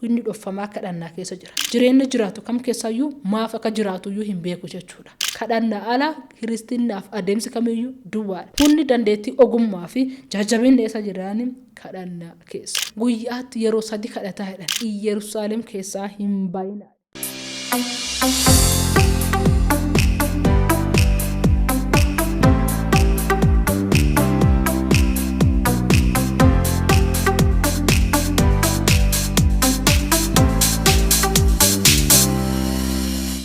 Inni dhoffamaa kadhannaa keessa jira. Jireenya jiraatu kam keessaayyuu maaf akka jiraatuyyuu hin beeku jechuudha. Kadhannaa ala kiristinnaaf adeemsi kamiyyuu duwwaadha. Humni dandeettii ogummaa fi jajjabinni eessa jiraani? Kadhannaa keessa. Guyyaatti yeroo sadi kadhataa jedhan. Iyyerusaalem keessaa hin bayinaa.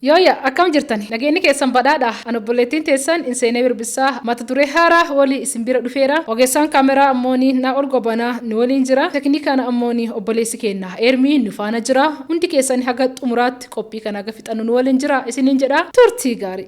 Yooyya, akkam jirtan? Nageenyi keessan badhaadha. An obboleettiin teessan Inseenee Birbissaa mata duree haaraa walii isin bira dhufeera. Ogeessaan kaameraa ammooni na ol gobanaa nu waliin jira. Teknikaan ammooni obboleessi keenna Ermii nu faana jira. Hundi keessan haga xumuraatti qophii kana haga fixannu nu waliin jira isiniin jedha. Turtii gaarii.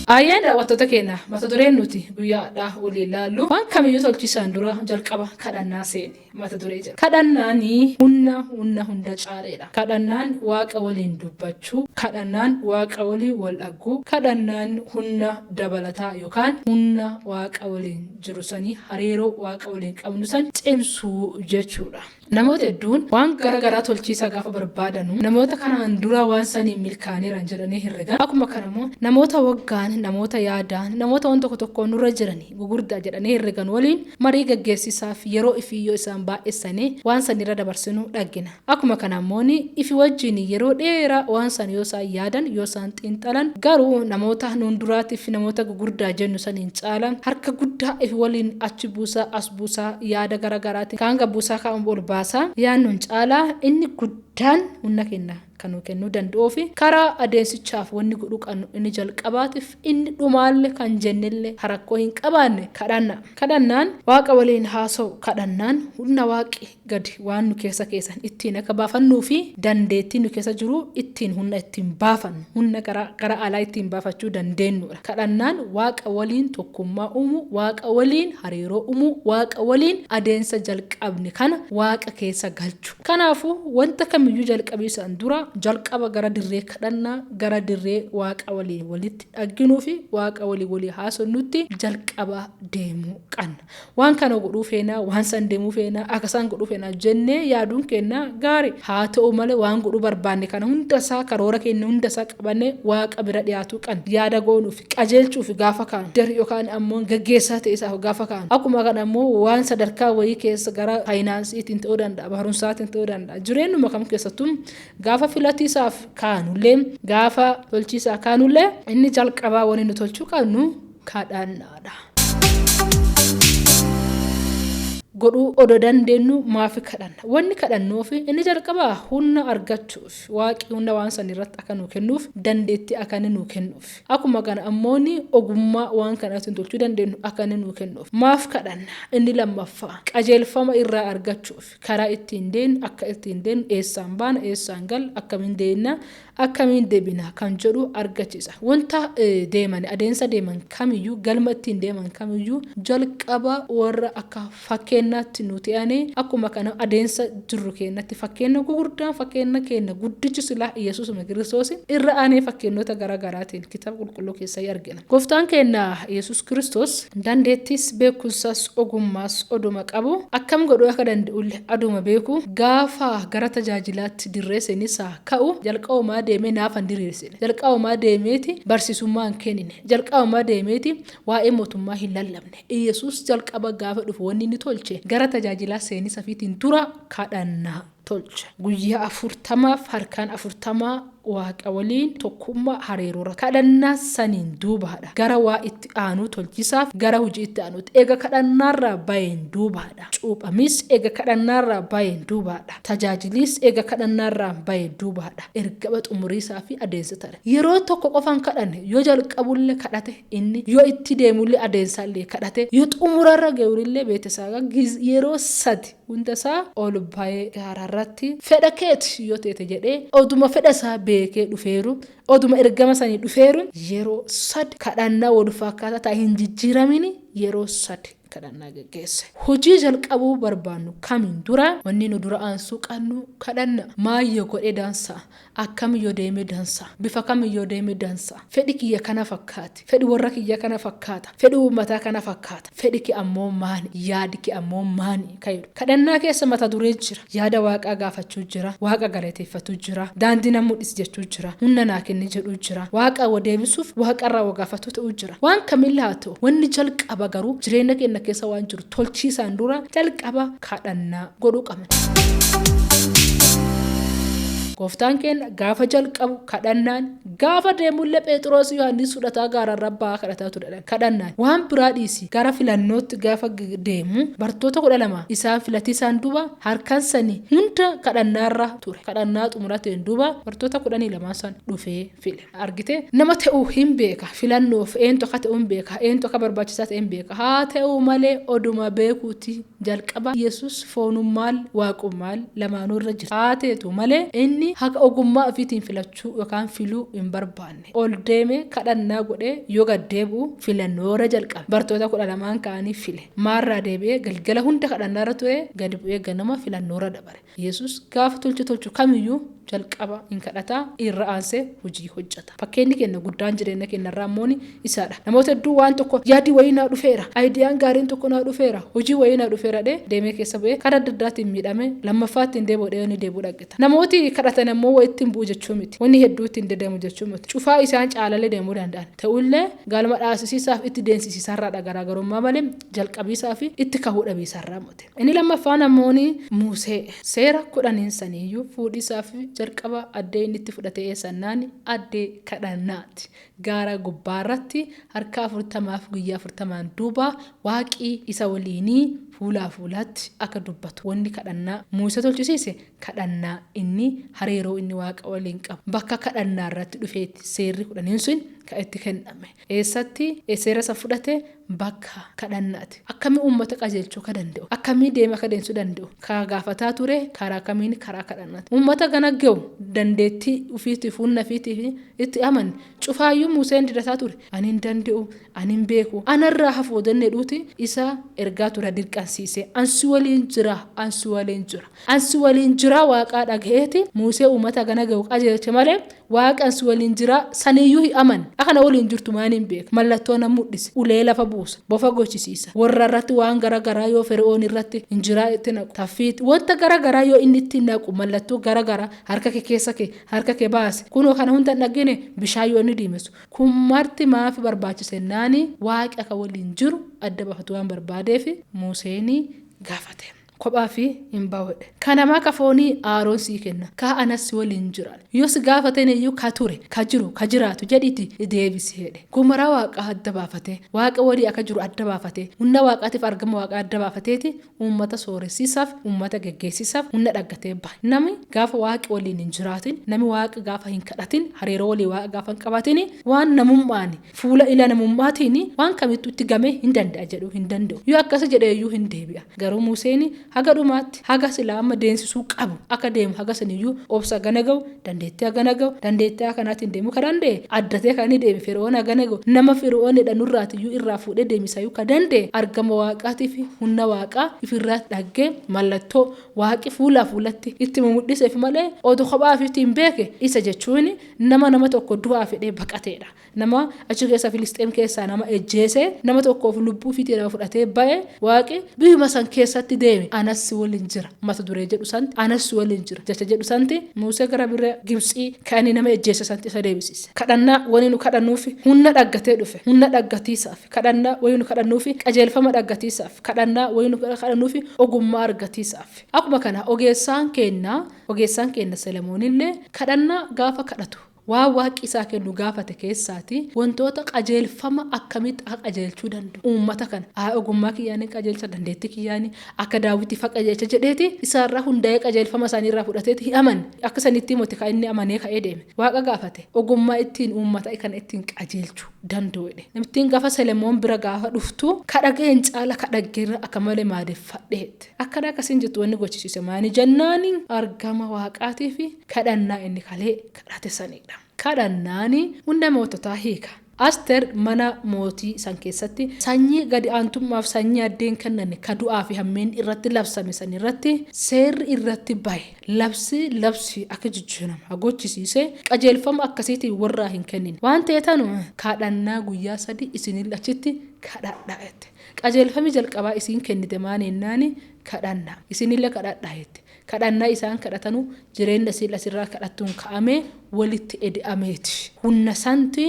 Ayyaan daawwattoota keenya, mata dureen nuti guyyaa har'aa waliin laallu waan kamiyyuu tolchiisaan dura jalqaba kadhannaa seeni mata duree jedha. Kadhannaan humna humna hunda caaleedha. Kadhannaan Waaqa waliin dubbachuu, kadhannaan Waaqa waliin wal dhagguu, kadhannaan humna dabalataa yookaan humna Waaqa waliin jiru sanii hariiroo Waaqa waliin qabnu san cimsuu jechuudha. Namoota hedduun waan gara garaa tolchiisa gaafa barbaadanu namoota kanaan dura waan saniin milkaa'aniiran jedhanii herregan. Akkuma kana immoo namoota waggaan, namoota yaadaan, namoota waan tokko tokkoon nurra jirani gugurdaa jedhanii herregan waliin marii gaggeessisaaf yeroo ifii yoo isaan baay'essanii waan san irra dabarsinu dhaggina. Akkuma kana ammoo ifi wajjiin yeroo dheeraa waan san yoo isaan yaadan, yoo isaan xiinxalan, garuu namoota nuun duraatiif namoota gugurdaa jennu saniin caala harka guddaa ifi waliin achi buusaa as buusaa yaada gara garaatiin kaan gad buusaa kaan ol baasaa yaannuun caalaa inni guddaan humna kenna kan nuu kennuu danda'uu fi karaa adeemsichaaf wanni godhuu qabnu inni jalqabaatiif inni dhumaalle kan jennelle rakkoo hin qabaanne kadhanna. Kadhannaan Waaqa waliin haasa'u, kadhannaan humna Waaqi gadi waan nu keessa keessan ittiin akka baafannuu fi dandeettii nu keessa jiru ittiin humna ittiin baafannu, humna gara alaa ittiin baafachuu dandeennudha. Kadhannaan Waaqa waliin tokkummaa uumuu, Waaqa waliin hariiroo uumuu, Waaqa waliin adeemsa jalqabne kana Waaqa keessa galchuu. Kanaafuu wanta kamiyyuu jalqabiisaan dura jalqaba gara dirree kadhannaa, gara dirree Waaqa waliin walitti dhagginuu fi Waaqa waliin walii haasofnutti jalqaba deemuu qabna. Waan kana godhuu feena, waan san deemuu feena, akka isaan godhuu feena jennee yaaduun keenya gaarii. Haa ta'u malee waan godhuu barbaanne kana hunda isaa, karoora keenya hunda isaa qabannee Waaqa bira dhiyaatuu qabna. Yaada goonuuf, qajeelchuuf gaafa kaanu, dari yookaan ammoo gaggeessaa ta'e isaaf gaafa kaanu. Akkuma kana ammoo waan sadarkaa wayii keessa gara faayinaansiitiin ta'uu danda'a, barumsaatiin ta'uu danda'a. Jireenyuma kam keessattuu gaafa filatiisaaf kaanullee, gaafa tolchiisaa kaanullee inni jalqabaa wani nu tolchuu qabnu kadhannaadha. Godhuu odoo dandeenyu maafi kadhanna? Wanni kadhannuuf inni jalqabaa humna argachuuf, Waaqi humna waan san irratti akka nuu kennuuf, dandeettii akka inni nuu kennuuf. Akkuma kana ammoo ogummaa waan kana ittiin tolchuu dandeenyu akka inni nuu kennuuf. Maaf kadhanna? Inni lammaffaa qajeelfama irraa argachuuf, karaa ittiin deemnu, akka ittiin deemnu, eessaan baana, eessaan galla, akkamiin deemna, akkamiin deebina kan jedhu argachiisa. Wanta deeman, adeemsa deeman kamiyyuu, galma ittiin deeman kamiyyuu jalqaba warra akka fakkeennaatti nu ta'anii akkuma kana adeemsa jirru keennatti fakkeenna gugurdaan fakkeenna keenna guddichi silaa Iyesuusuma Kiristoos irra aanee fakkeennota gara garaatiin kitaaba qulqulluu keessaa argina. Gooftaan keenna Iyesuus Kiristoos dandeettiis, beekumsas, ogummaas oduma qabu akkam godhuu akka danda'ulle aduma beeku gaafa gara tajaajilaatti dirree seenisaa ka'u jalqabumaa deemee naafa hin diriirsine. Jalqabumaa deemeeti barsiisummaa hin kennine. Jalqabumaa deemeeti waa'ee mootummaa hin lallabne. Iyesuus jalqaba gaafa dhufu wanni inni tolche gara tajaajilaa seenisafiitiin dura kadhannaa tolche. Guyyaa 40f harkaan 40 Waaqa waliin tokkummaa hariiroora kadhannaa saniin duubaadha. Gara waa itti aanuu tolchisaaf gara hujii itti aanuutti. Eega kadhannaarraa bayeen duubaadha. Cuuphamis eega kadhannaarraa bayeen duubaadha. Tajaajiliis eega kadhannaarraa bayeen duubaadha. Ergama xumuriisaa fi adeemsa tare. Yeroo tokko qofan kadhanne, yoo jalqabulle kadhate inni, yoo itti deemullee adeemsaallee kadhate, yoo xumurarra ga'ullee beetesaa yeroo sadi hunda isaa ol bayee gaararratti fedha keeti yoo teete jedhee oduma fedha isaa beekee dhufeeru, oduma ergama sanii dhufeeru, yeroo sadi kadhannaa wal fakkaataa ta'e hin jijjiiramini yeroo sadi. Kadhannaa geggeesse. Hojii jalqabuu barbaannu kamiin dura wanni nu dura aansuu qabnu kadhanna. Maayyoo godhee dansa, akkamiyyoo deemee dansa, bifa kamiyyoo deemee dansa, fedhi kiyya kana fakkaati, fedhi warra kiyya kana fakkaata, fedhi uummataa kana fakkaata, fedhi kee ammoo maani, yaadi kee ammoo maani kan jedhu. Kadhannaa keessa mata duree jira. Yaada Waaqaa gaafachuu jira, Waaqa galateeffatu jira, daandii na mudhisi jechuu jira, humna naa kenni jedhuu jira, Waaqa wa deebisuuf Waaqarraa wa gaafatu ta'uu jira. Waan kamillee haa ta'u, wanni jalqaba garuu jireenya keenya keessa waan jiru tolchiisaan dura jalqaba kadhannaa godhuu qabna. Gooftaan keenya gaafa jalqabu kadhannaan, gaafa deemullee Pheexiroos Yohaannis fudhataa gaararra ba'aa kadhataa ture. Kadhannaan waan biraa dhiisi, gara filannootti gaafa deemu bartoota 12 isaan filatisaan duuba harkan sani hunda kadhannaarra ture. Kadhannaa xumurateen duuba bartoota 12 san dhufee file. Argite, nama ta'uu hin beeka, filannoof eentu akka ta'u hin beeka, eentu akka barbaachisaa ta'e hin beeka. Haa ta'u malee oduma beekuuti jalqaba Yesus foonummaal waaqummaal lamaanuu irra jira. Haa teetu malee inni haga ogummaa ofiitiin filachuu yookaan filuu hin barbaanne. Ol deemee kadhannaa godhee yoo gad deebi'u filannoora jalqabe. Bartoota 12n ka'anii file. Maarraa deebi'ee galgala hunda kadhannaarra ture, gadi bu'ee ganama filannoorra dabare. Yesus gaafa tolcha tolchu kamiyyuu jalqaba in kadhata, irra aansee hojii hojjeta. Fakkeenyi keenya guddaan jireenya keenya irraa immoo isaadha. Namoota hedduu waan tokko yaadi wayii naa dhufeera, ideaan gaariin tokko naa dhufeera, hojii wayii naa dhufeera dhee deemee keessa bu'ee karaa adda addaatiin miidhame lammaffaa ittiin deebi'u dhee inni deebi'u dhaggita. Namooti kadhatan ammoo waa ittiin bu'u jechuu miti. Wanni hedduu ittiin dedeemu jechuu miti. Cufaa isaan caalalee deemuu danda'an. Ta'ullee galma dhaasisiisaaf itti deensisiisarraadha garaagarummaa malee jalqabiisaa fi itti kahuu dhabiisarraa miti. Inni lammaffaan ammoo Musee. Seera 10n saniiyyuu fuudhiisaaf jalqaba addee inni itti fudhate eessannaani addee kadhannaati. Gaara gubbaarratti harka 40f guyyaa 40n duuba Waaqi isa waliinii fuulaa fuulaatti akka dubbatu wanni kadhannaa Muusee tolchisiise kadhannaa inni hariiroo inni Waaqa waliin qabu bakka kadhannaa irratti dhufeeti seerri 10n sun ka itti kenname. Eessatti seera san fudhate? Bakka kadhannaati. Akkamii uummata qajeelchuu akka danda'u, akkamii deemee akka deemsisuu danda'u ka gaafataa ture karaa kamiin? Karaa kadhannaati. Uummata gana ga'u dandeettii ufiitiif humna ufiitiif itti amane cufaayyuu Museen didataa ture. Ani hin danda'u, ani hin beeku, anarraa hafu odonni jedhuuti isa ergaa ture dirqansiisee. An si waliin jira, an si waliin jira. An si waliin jira Waaqaa dhaga'eeti Musee uummata gana ga'u qajeelche malee Waaqi an si waliin jira saniiyyuu hin amanne. Akka na waliin jirtu maaniin beeka? Mallattoo na mudhise, ulee lafa buusa, bofa gochisiisa, worra irratti waan gara garaa yoo Feri'oon irratti injiraa itti naqu, taffiitti, wonta gara garaa yoo inni itti naqu, mallattoo gara garaa harka kee keessa kee, harka kee baasi, kunoo kana hunda hin dhaggine, bishaan yoo inni diimessu. Kun marti maafi barbaachise jennaani Waaqi akka waliin jiru adda baafatu waan barbaadeef Museeni gaafate. Kophaa fi hin bahu jedhe. Ka namaa ka foonii Aaroon sii kenna, ka anas si waliin jiran. Yoo si gaafatan iyyuu ka ture, ka jiru, ka jiraatu jedhiiti deebisi jedhe. Gomaraa Waaqaa adda baafatee, Waaqa walii akka jiru adda baafatee, hunna Waaqaatiif argama Waaqaa adda baafateeti uummata sooressiisaaf, uummata geggeessiisaaf hunna dhaggatee bahe. Nami gaafa Waaqi waliin hin jiraatin, nami Waaqa gaafa hin kadhatin, hariiroo walii Waaqa gaafa hin qabatin, waan namummaani fuula ila namummaatiin waan kamittuu itti gamee hin danda'a jedhuu hin danda'u. Yoo akkasi jedhe iyyuu hin deebi'a. Garuu Museen haga dhumaatti, haga silaa amma deensisuu qabu akka deemu haga saniyyuu obsa hagana ga'u, dandeettii hagana ga'u, dandeettii akka kanaatiin deemuu ka danda'e, addatee kan inni deeme Fir'oon hagana ga'u, nama Fir'oon jedhanurraatiyyuu irraa fuudhee deemisayyuu ka danda'e argama Waaqaatii fi humna Waaqaa ifirraa dhaggee mallattoo Waaqi fuulaa fuulatti itti mumudhiseef malee odoo kophaa ofiitiin beeke isa jechuun nama nama tokko du'aa fedhee baqateedha. Nama achi keessa Filisxeem keessaa nama ejjeesee nama tokkoof lubbuu ofiitii nama fudhatee ba'e Waaqi biyyuma san keessatti deeme anas si waliin jira mata duree jedhu santi anas si waliin jira jecha jedhu santi Muusee gara bira Gibtsii kan inni nama ejjeese santi isa deebisiise. Kadhannaa wani nu kadhannuufi hunna dhaggatee dhufe hunna dhaggatiisaaf kadhannaa wani nu kadhannuufi qajeelfama dhaggatiisaaf kadhannaa wani nu kadhannuufi ogummaa argatiisaaf. Akkuma kana ogeessaan keenna Selemoonillee kadhannaa gaafa kadhatu waan Waaqi isaa kennu gaafate keessaati wantoota qajeelfama akkamitti akka qajeelchuu danda'u uummata kana haa ogummaa kiyyaanii qajeelcha, dandeettii kiyyaanii akka Daawwitii fa qajeelcha jedheeti isaarraa hundaa'ee qajeelfama isaanii irraa fudhateeti hin amanne. Akka sanitti himate kan inni amanee ka'ee deeme Waaqa gaafate ogummaa ittiin uummata kana ittiin qajeelchuu danda'u jedhe. Namittiin gaafa Selemoon bira gaafa dhuftu kadhageen caala kadhaggeerra akka malee maadeffadheette. Akkana akkasiin jettu wanni gochisiise maani jennaani argama Waaqaatii fi kadhannaa inni kalee kadhate sanidha. Kadhannaani hunda moototaa hiika. Asteer mana mootii san keessatti sanyii gadi aantummaaf sanyii addeen kenname ka du'aa fi hammeen irratti labsame san irratti seerri irratti bahe labsi labsi akka jijjiiramu gochisiise qajeelfama akkasiitiin warraa hin kennine. Waan ta'e tanu kadhannaa guyyaa 3 isin achitti kadhadhaa jette. Qajeelfami jalqabaa isiin kennite maan jennaani kadhannaa. Isinillee kadhadhaa jette. Kadhannaa isaan kadhatanu jireenya isiin asirraa kadhattuun ka'amee walitti eda'ameeti. Humna santi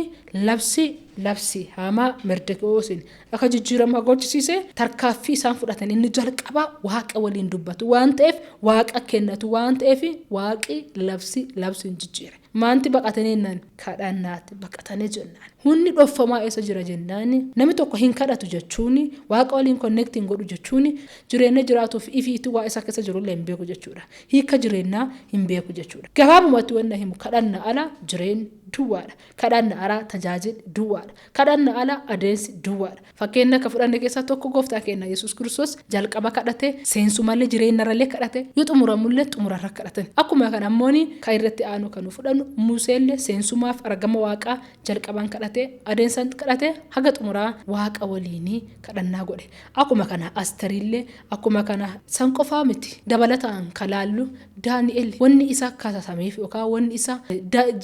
labsi labsi hamaa Merdekoosin akka jijjiiramu gochisiise. Tarkaaffii isaan fudhatan inni jalqabaa Waaqa waliin dubbatu waan ta'eef, Waaqa kennatu waan ta'eef, Waaqi labsi labsi hin jijjiire. Maanti baqatanii jennaan kadhannaatti baqatanii jennaan. Humni dhoffamaa eessa jira jennaan, namni tokko hin kadhatu jechuun, Waaqa waliin connect hin godhu jechuun, jireenya jiraatuuf ifiitti waa isa keessa jirullee hin beeku jechuudha. Hiika jireenyaa hin beeku jechuudha. Gabaabumatti wanna himu, kadhanna ala jireenyi duwwaadha. Kadhanna ala tajaajilli duwwaadha. Kadhanna ala adeemsi duwwaadha. Fakkeenya akka fudhanne keessaa tokko Gooftaa keenya Yesuus Kiristoos jalqaba kadhate, seensumallee jireenyarrallee kadhate, yoo xumuramullee xumurarra kadhatan. Akkuma kana ammoo kan irratti aanu kan nu fudhannu Museellee seensumaaf argama Waaqaa jalqaban kadhate, adeemsan kadhate, haga xumuraa Waaqa waliinii kadhannaa godhe. Akkuma kana Asterillee akkuma kana san qofaa miti, dabalataan kalaallu Daani'el wanni isa kasasameef yookaan wanni isa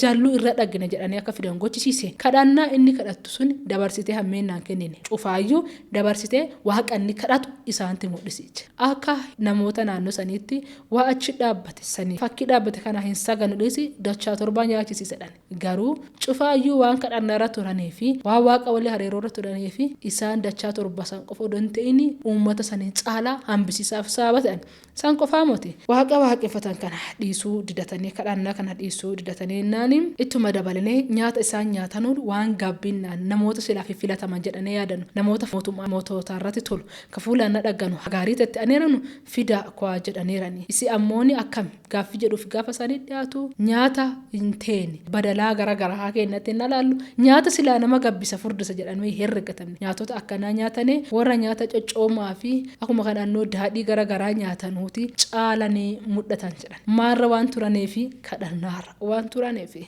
jaalluu irra dhaggine jedhanii akka fidan gochisiise kadhannaa inni kadhattu sun dabarsitee hammeennaan kennine, cufaayyuu dabarsitee Waaqa inni kadhatu isaanitti mul'isiche. Akka namoota naannoo saniitti waa achi dhaabbate sanii fakkii dhaabbate kana hin saganu dhiisi, dachaa torbaa nyaachisiisedhan. Garuu cufaayyuu waan kadhannaarra turanii fi waan Waaqa walii hariiroorra turanii fi isaan dachaa torba san qofa odoo hin ta'in uummata sanii caalaa hambisiisaaf sababa ta'an. San qofaa moti. Waaqa waaqeffatan kana dhiisuu didatanii, kadhannaa kana dhiisuu didatanii jennaani, ittuma dabalanee nyaata isaan nyaatanuun waan gaabbinnaan namoota silaa fiffilataman jedhanee yaadanu, namoota mootummaa mootootaa irratti tolu ka fuulaan na dhagganu gaarii tetti aneeranu fidaa kowaa jedhaneerani. Isi ammooni akkami gaaffii jedhuuf gaafa isaanii dhiyaatu, nyaata hin teene badalaa gara garaa keenyatti hin alaallu, nyaata silaa nama gabbisa furdisa jedhamee herregatamne nyaatota akkanaa nyaatane, warra nyaata coccoomaa fi akkuma kanannoo daadhii gara garaa nyaatanuuti caalanii mudhatan jedhan. Maarra waan turaneefi? Kadhannaarra waan turaneefi.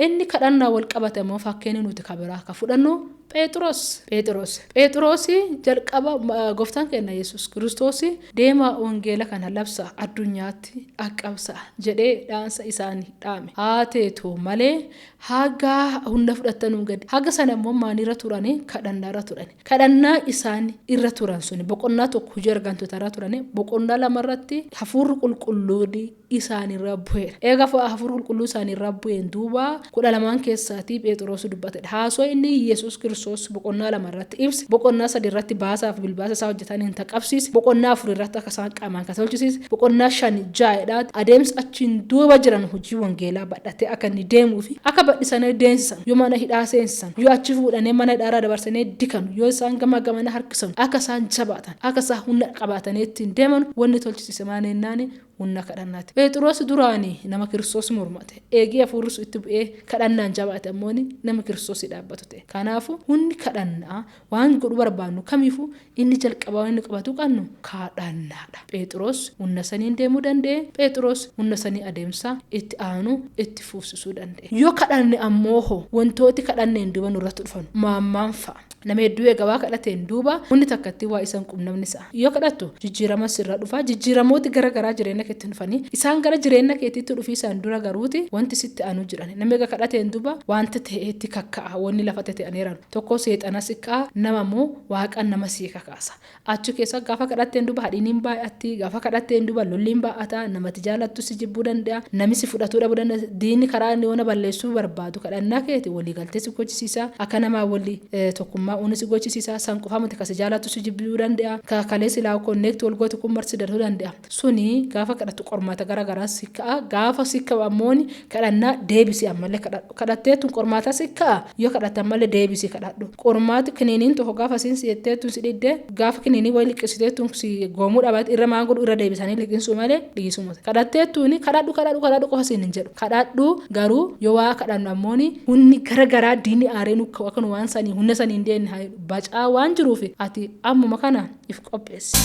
Inni kadhannaa wal qabate immoo fakkeenya nuti ka biraa ka fudhannu Phexros. Phexros. Phexros jalqaba Gooftaan keenya Yesuus Kiristoos deemaa wangeela kana labsa, addunyaatti dhaqqabsa jedhee dhaansa isaanii dhaame. Haa teetu malee haga hunda fudhattanuu gadi. Haga sana immoo maanirra turani? Kadhannaarra turani. Kadhannaa isaan irra turan suni boqonnaa 1 Hojii Ergamtootaa irra turani, boqonnaa 2 irratti Hafuurri Qulqulluun isaanirra bu'eera. Eega Hafuurri Qulqulluu isaanirra bu'een duuba 12n keessaatii Phexros dubbatedha. Haasoo inni Yesuus Kiristoos boqonnaa 2 irratti ibse, boqonnaa 3 irratti baasaa fi bilbaasa isaa hojjetaniin taqabsiise, boqonnaa 4 irratti akka isaan qaamaan ka tolchisiise, boqonnaa 5, 6 dha adeemsa achiin duuba jiran hojii wangeelaa badhatee akka inni deemuu fi akka badhisanii deemsisan, yoo mana hidhaa seensisan, yoo achi fuudhanii mana hidhaarraa dabarsanii dikan, yoo isaan gama gamana harkisan, akka isaan jabaatan, akka isaan humna qabaatanii ittiin deeman wanni tolchisiise maal jennaani humna kadhannaati. Phexros duraani nama Kiristoos mormate. Eegii hafuurri sun itti bu'ee kadhannaan jabaate ammoo nama Kiristoosii dhaabbatu ta'e. Kanaafu humni kadhannaa waan godhu barbaannu kamiifuu inni jalqabaa waan inni qabatu qabnu kadhannaadha. Phexros humna saniin deemuu danda'e. Phexros humna sanii adeemsa itti aanu itti fuufsisuu danda'e. Yoo kadhanne ammoo hoo wantooti kadhanneen duuba nurratti dhufan maammaan fa'a? Nama hedduu eega waa kadhateen duuba wanni takkattii waa isa hin qunnamne isa. Yoo kadhattu jijjiirama sirra dhufa. Jijjiiramooti gara garaa jireenya keetti dhufanii isaan gara jireenya keetiitti dhufiisaan dura garuuti wanti sitti aanu jiran. Namni eega kadhateen duuba wanta ta'eetti kakka'a. Wanni lafa tete'aneeran tokko seexana si ka'a, nama immoo Waaqan nama sii kakaasa. Achi keessa gaafa kadhatteen duuba hadhiin hin baay'atti, gaafa kadhatteen duuba lolli hin baay'ata, namati jaalattu si jibbuu danda'a, nami si fudhatuu dhabuu danda'a, diinni karaa inni ona balleessuu barbaadu kadhannaa keeti walii galtee si gochisiisa, akka namaa walii tokkummaa uuni si gochisiisa, san qofaa miti, ka si jaalattu si jibbuu danda'a, ka kalee silaa connect wal goote kun marsi daruu danda'a. Suni gaafa kadhattu qormaata gara garaa si ka'a, gaafa si ka'u ammooni kadhannaa deebisi ammallee kadhadhu. Kadhatteetun qormaata si ka'a, yoo kadhatte ammallee deebisi kadhadhu. Qormaati kiniiniin tokko gaafa siin si jetteetun si dhidde, gaafa kiniinii wayi liqimsiteetun si goomuu dhabaate, irra maan godhu? Irra deebisanii liqimsuu malee dhiisuu miti. Kadhatteettuuni kadhadhu, kadhadhu, kadhadhu qofa siin hin jedhu. Kadhadhu garuu yoo waa kadhannu ammooni humni gara garaa diinni aaree nu ka'u akka nu waan sanii humna sanii hin deenne bacaa waan jiruuf ati ammuma kana if qopheessi.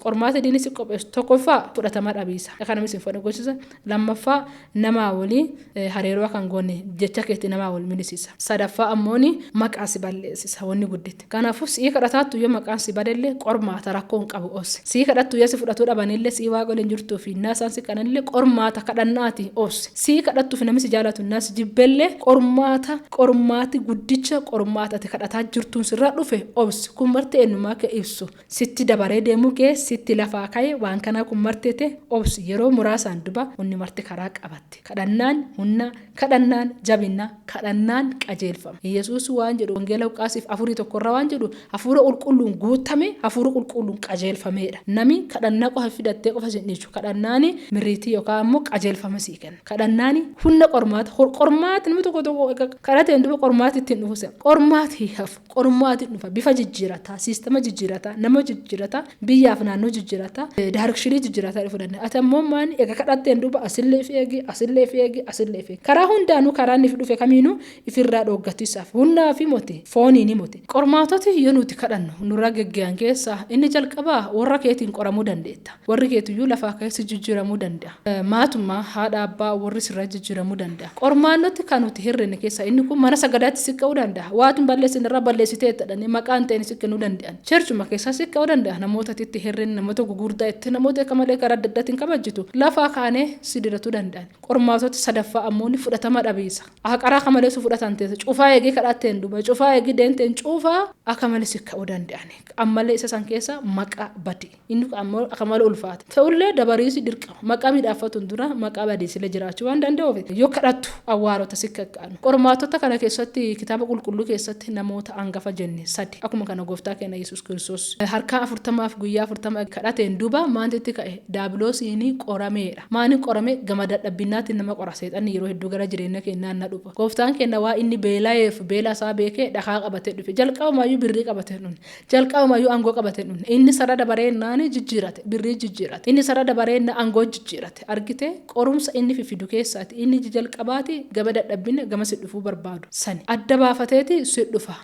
Qormaata diinni si qopheessu tokkoffaa fudhatama dhabiisa. Akka namni si hin fudhanne gochisa. Lammaffaa namaa waliin hariiroo akka hin goone jecha keetti namaa wal milisisa. Sadaffaa ammooni maqaa si balleessisa wanni gudditti. Kanaafuu si'ii kadhataattu yoo maqaan si badellee qormaata rakkoo hin qabu obsi. Si'ii kadhattu yoo si fudhatuu dhabanillee si'ii waaqa waliin jirtuu fi innaa isaan si qananillee qormaata kadhannaati obsi. Si'ii kadhattuuf namni si jaalatu innaa si jibbellee qormaata qormaati guddicha qormaata ati kadhataa jirtuun sirra dhufe obsi. Kun marti eenyummaa kee ibsu. Sitti dabaree deemuu kee sitti lafaa ka'e waan kanaa kun marteete obsi. Yeroo muraasaan duba wanni marti karaa qabatti. Kadhannaan humna, kadhannaan jabinna, kadhannaan qajeelfama. Yesuus waan jedhu Wangeela Luqaasiif 4:1 irra waan jedhu hafuura qulqulluun guutame, hafuura qulqulluun qajeelfameedha. Nami kadhannaa qofa fidattee qofa sin dhiichu. Kadhannaani miriitii yookaan ammoo qajeelfama sii kenna. Kadhannaani humna qormaata. Qormaati namni tokko tokko kadhateen duba qormaati ittiin dhufu se'a. Qormaati hafu. Qormaati dhufa. Bifa jijjiirataa, siistama jijjiirataa, nama jijjiirataa, biyyaaf naannoo jijjiirataa, directionii jijjiirataa dhufuu danda'a. Ati ammoo maani egaa kadhatteen duuba asillee fi eegi, asillee fi eegi, asillee fi eegi. Karaa hundaanuu karaa inni dhufe kamiinuu ifirraa dhooggatiisaaf humnaa fi moti fooniini moti. Qormaatoti yoo nuti kadhannu nurra gegge'an keessaa inni jalqabaa warra keetiin qoramuu dandeetta. Warri keetiyyuu lafaa keessa jijjiiramuu danda'a. Maatummaa haadha abbaa warri sirra jijjiiramuu danda'a. Qormaannoti kan nuti hirrine keessaa inni kun mana sagadaatti si ka'uu danda'a. Waatun balleessin irraa balleessitee jedhanii maqaan ta'een si kennuu danda'an. Churchuma keessaa si ka'uu danda'a. Namoota itti hirrine, namoota gugurdaa itti, namoota akka malee karaa adda addaatiin kabajjitu lafaa kaanee si diratuu danda'an. Qormaatota sadaffaa ammoo ni fudhatama dhabiisa. Qaraa akka malee si fudhatan teessa. Cufaa eegee kadhatteen duba, cufaa eegee deenteen cufaa akka malee si ka'uu danda'an. Ammallee isa san keessa maqaa badi. Inni ammoo akka malee ulfaata. Ta'ullee dabariisi dirqama. Maqaa midhaafatuun dura maqaa badiisillee jiraachuu waan danda'uuf yoo kadhattu awwaarota si qaqqaanu. Qormaatota kana keessatti kitaaba qulqulluu keessatti namoota hangafa jenne sadi. Akkuma kana gooftaa keenya Yesuus Kiristoos harkaa 40f guyyaa 40 kadhateen duuba maantitti ka'e daabiloosiin qorameedha. Maaniin qorame gama dadhabbinaatiin nama qora. Seexanni yeroo hedduu gara jireenya keenyaa na dhufa. Gooftaan keenya waa inni beela'eef beela isaa beekee dhakaa qabatee dhufe. Jalqabumaayyuu birrii qabatee dhufne. Jalqabumaayyuu aangoo qabatee dhufne. Inni sarara dabareennaani jijjiirate. Birrii jijjiirate. Inni sarara dabareenna aangoo jijjiirate. Argite qorumsa inni fifidu keessaati. Inni jalqabaati gama dadhabbina gama si dhufuu barbaadu. Sani adda baafateeti si dhufa.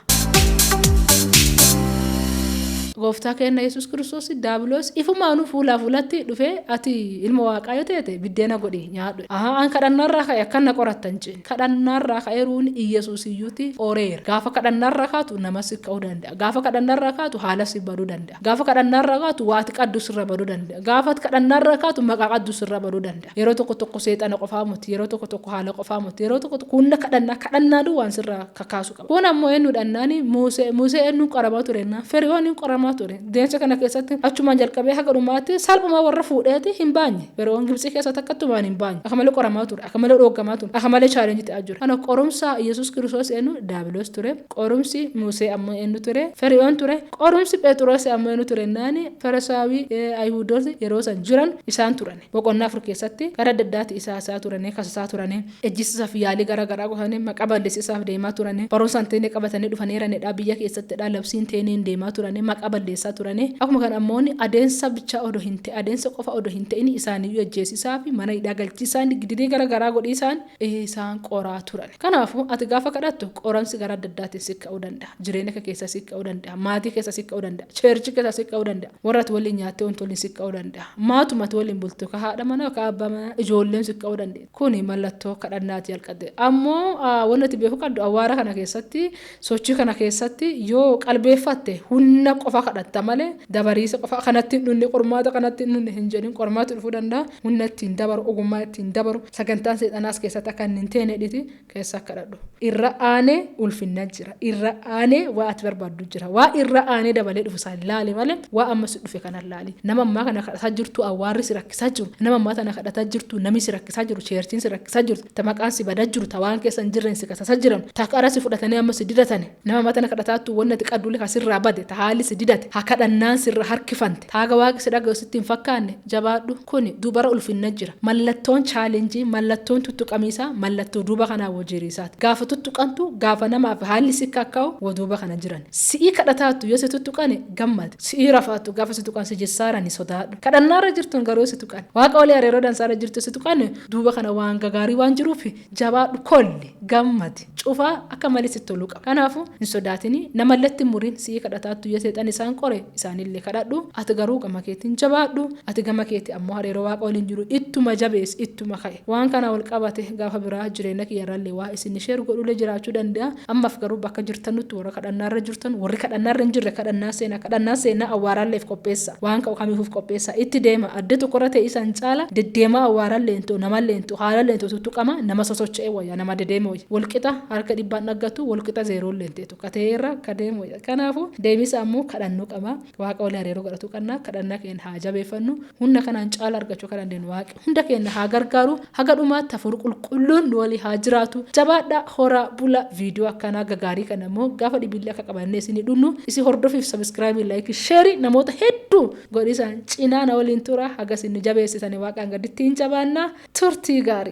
Gooftaa keenya Yesuus Kiristoos daabiloos ifumaanuu fuulaa fuulatti dhufee ati ilma waaqaa yoo teete biddeena godhi nyaadhu. Ahaa an kadhannaarraa ka'e akkan na qorattan jeen. Kadhannaarraa ka'eeruun Iyyasuus iyyuuti qoreera. Gaafa kadhannaarraa kaatu nama si ka'uu danda'a. Gaafa kadhannaarraa kaatu haala si baduu danda'a. Gaafa kadhannaarraa kaatu waati qaddu sirra baduu danda'a. Gaafa kadhannaarraa kaatu maqaa qaddu sirra baduu danda'a. Yeroo tokko tokko seexana qofaa miti, yeroo tokko tokko haala qofaa miti, yeroo tokko tokko humna kadhannaa kadhannaaduu waan sirraa kakaasu qaba. Kun ammoo eenyudhannaani Muusee Muusee eenyuun qoramaa ture jennaan Feri'ooniin qoramaa ture. Deemsa kana keessatti achumaan jalqabee haga dhumaatti salphumaa warra fuudheeti hin baanye. Feri'oon Gibxii keessa takkattumaan hin baanye. Akka malee qoramaa ture, akka malee dhooggamaa ture, akka malee challenge ta'aa jira. Kana qorumsa Yesuus Kiristoos eenyu Daabiloos ture. Qorumsi Musee ammoo eenyu ture? Feri'oon ture. Qorumsi Phexros ammoo eenyu ture jennaani Farisaawii Ayihudoonni yeroo san jiran isaan turan. Boqonnaa 4 keessatti karaa adda addaati isaa isaa turanii kasasaa turanii ejjisiisaaf yaalii gara garaa godhanii maqaa balleessisaaf deemaa turanii barumsa hin teene qabatanii dhufaniiranidha biyya keessattidha labsii hin teeneen deemaa turanii maqaa balleessaa turanii akkuma kana ammoo adeemsa bichaa odoo hin ta'e adeemsa qofa odoo hin ta'in isaaniyyuu ejjeesisaa fi mana hidhaa galchiisaan gidirii gara garaa godhiisaan isaan qoraa turan. Kanaafuu ati gaafa kadhattu qoramsi gara adda addaatiin si ka'uu danda'a. Jireenya kee keessa si ka'uu danda'a. Maatii keessa si ka'uu danda'a. Church keessa si ka'uu danda'a. Warra ati waliin nyaattee wanti waliin si ka'uu danda'a. Maatuma ati waliin bultu ka haadha manaa ka abbaa manaa ijoolleen si ka'uu dandeenya. Kuni mallattoo kadhannaati jalqabde. Ammoo wanti ati beekuu qabdu awwaara kana keessatti sochii kana keessatti yoo qalbeeffatte humna qofa kadhatta malee dabariisa qofa kanatti hin dhunne qormaata kanatti hin dhunne hin jedhin qormaati dhufuu danda'a. Humna ittiin dabaru ogummaa ittiin dabaru sagantaan seexanaas keessatti akka inni hin teene dhiti keessa kadhadhu. Irra aanee ulfinna jira. Irra aanee waa ati barbaaddu jira. Waa irra aanee dabalee dhufu isaan laali malee waa amma si dhufe kana laali. Nama ammaa kana kadhataa jirtu awwaarri si rakkisaa jiru. Nama ammaa tana kadhataa jirtu namni si rakkisaa jiru churchiin si rakkisaa jirtu. Ta maqaan si badaa jiru ta waan keessa hin jirreen si kasasaa jiran. Ta qara si fudhatanii amma si didatani. Nama ammaa tana kadhataattu wanni ati qaddulle ka sirraa bade ta haalli si didate ha kadhannaan sirra harkifante. Ta haga waaqi si dhaga'u sitti hin fakkaanne jabaadhu. Kuni dubara ulfinna jira. Mallattoon challenge, mallattoon tuttuqamiisaa mallattoo duuba kanaa wajiriisaati. Gaafa tuttuqantu, gaafa namaaf haalli si kakka'u wa duuba kana jiran. Si'ii kadhataattu yoo si tuttuqani gammadi. Si'ii rafaattu gaafa si tuqan si jessaarani sodaadhu. Kadhannaarra jirtuun garuu si tuqan. Waaqa olii hariiroo dansaarra jirtu si tuqan duuba kana waan gagaarii waan jiruuf jabaadhu kolli gammadi. Cufaa akka malee sitti toluu qaba. Kanaafuu hin sodaatini namallatti hin murin si'ii kadhataattu yoo seexan isaa Isaan qore isaanillee kadhadhu. Ati garuu gama keetiin jabaadhu. Ati gama keetti ammoo hariiroo Waaqa waliin jiru ittuma jabeessi, ittuma ka'e. Waan kana wal qabate gaafa biraa jireenya kiyyarrallee waa isin share godhullee jiraachuu danda'a. Ammaaf garuu bakka jirtanutti, warra kadhannaarra jirtan, warri kadhannaarra hin jirre, kadhannaa seenaa, kadhannaa seenaa, awwaaralleef qopheessa. Waan ka'u kamiifuuf qopheessa. Itti deema. Adde tokkorra ta'e isaan caala deddeemaa, awwaarallee hin ta'u, namallee hin ta'u, haalallee hin ta'u, tuttuqama nama sosocho'ee wayya, nama dedeeme wayya. Walqixa harka dhibbaan dhaggatu, walqixa zeeroollee hin ta'etu. Kateerra ka deemu wayya. Kanaafuu deemisa ammoo kadhannuu qaba. Waaqa waliin hariiroo godhatu qabna. Kadhannaa keenya haa jabeeffannu. Humna kanaan caala argachuu akka dandeenyu Waaqi hunda keenya haa gargaaru. Haga dhumaatti hafuurri qulqulluun nu walii haa jiraatu. Jabaadhaa, horaa bula. Viidiyoo akkanaa gagaarii kana immoo gaafa dhibillee akka qabannee isinii dhunnu isin hordofiif subscribe, like, share namoota hedduu godhisaan cinaa na waliin tura. Haga isin nu jabeessitanii Waaqaan gaditti hin jabaanna. Turtii gaarii.